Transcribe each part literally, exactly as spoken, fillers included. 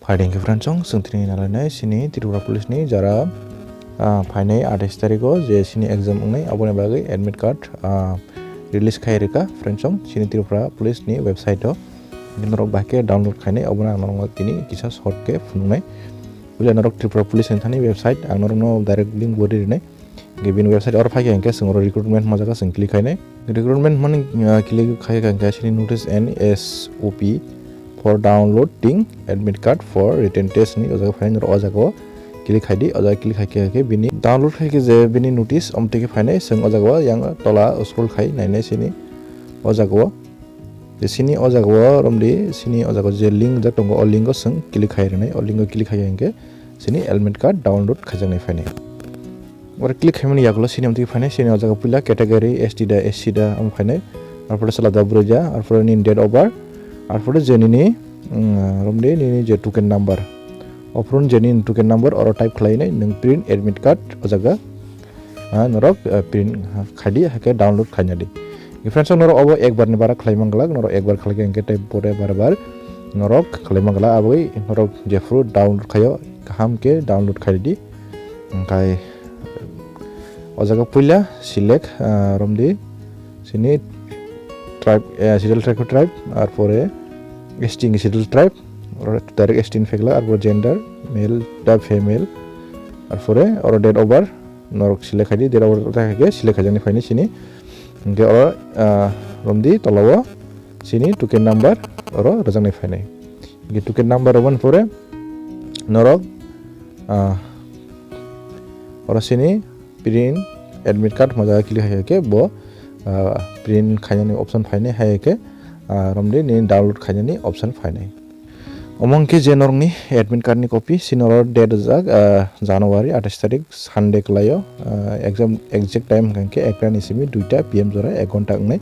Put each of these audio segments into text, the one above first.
Phaidi hwnkhe friends, chwng tini nalainai chini Tripura Police ni jara, ah, phainai athais tarikh o je chini exam wngnai, aboni bagwi admit card, ah, release khai rwkha friends, chwng chini Tripura Police ni website o. Hwnkhe norok bahai khe download khainai, obono ang norokno tini kisa short khe phunuknai. Puila norok Tripura Police ni thani website, ang norokno direct link bo rwi rwnai. Hwnkhe bini website oro phaikha hwnkhe chwng oro recruitment hwnma jaga chwng click khainai. Recruitment hwnmani, ah, click khaikha hwnkhe chini notice and S O P for downloading admit card for written test ni o jaga phainai, norok o jaga o click khaidi. O jaga click khaikhe, khe bini download khaikhe je bini notice omtwi khe phainai, chwng o jaga o yang tola scroll khai nainai chini o jaga o. Je chini o jaga o romdi, chini o jaga o je link jak tongo, o link o chwng click khai rwnai. O link o click khai hwnkhe chini admit card download khaijaknai phainai. Oro click khaimani yagulo chini amtwi phainai, chini o jaga puila category S T da, S C da, omo phainai. Arpore chwla da, bwrwi da, arpore nini date of birth, arpore je nini, mm, romdi nini je token number. Ophuru je nini token number oro type khlainai, nwng print admit card o jaga, ah, norok, ah, print, ah, khaidi, hakhe download khainadi. Friends, norok obo ekbar ni bara khlai manglak, norok ekbar khlai khe hwnkhe tei pore bar bar norok khlai manglak, aboni norok jephuru download khaio, kaham khe download khaidi. Hwnkhe o jaga puila select, ah, romdi chini tribe, eh, schedule tribe, tribe, arpore S T hwnkhe schedule tribe, oro direct S T ni pheklak, arpore gender, male da female, arpore oro date of birth norok select khaidi, date of birth khaikhe select khaijaknai phainai chini. Hwnkhe oro, ah, romdi tola o chini token number oro rwjaknai phainai. Hwnkhe token number rwmani pore norok, ah, oro chini print admit card hwnma jaga click hai khe bo, ah, print khainani option phainai, hai khe, ah, romdi nini download khainani option phainai. Omo hwnkhe je norokni admit card ni copy, chini oro date rijak, ah, January athais tarik Sunday kwlaio, ah, exam exact time hwnkhe ekta ni simi duita P M jora ek ghonta wngnai.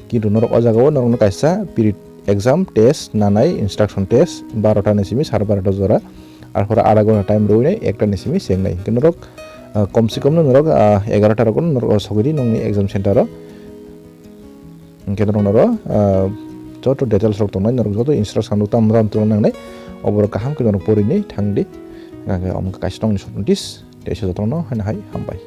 Kintu norok o jaga o norokno kaisa period exam test nanai, instruction test barota ni simi sar barota jora, arpore adha ghonta time rwinai ekta ni simi chengnai. Hwnkhe norok, ah, kom se kom no norok, ah, egarota rok no norok o sogwi di nongni exam center o. Hwnkhe norok noro, ah, joto details rok tongnai, norok joto instruction rok tamo tamo tongna nangnai, oborok kaham khe norok porini thangdi. Hwnkhe omo khe kaisa tongni short notice, tei se jotono haino hai hambai.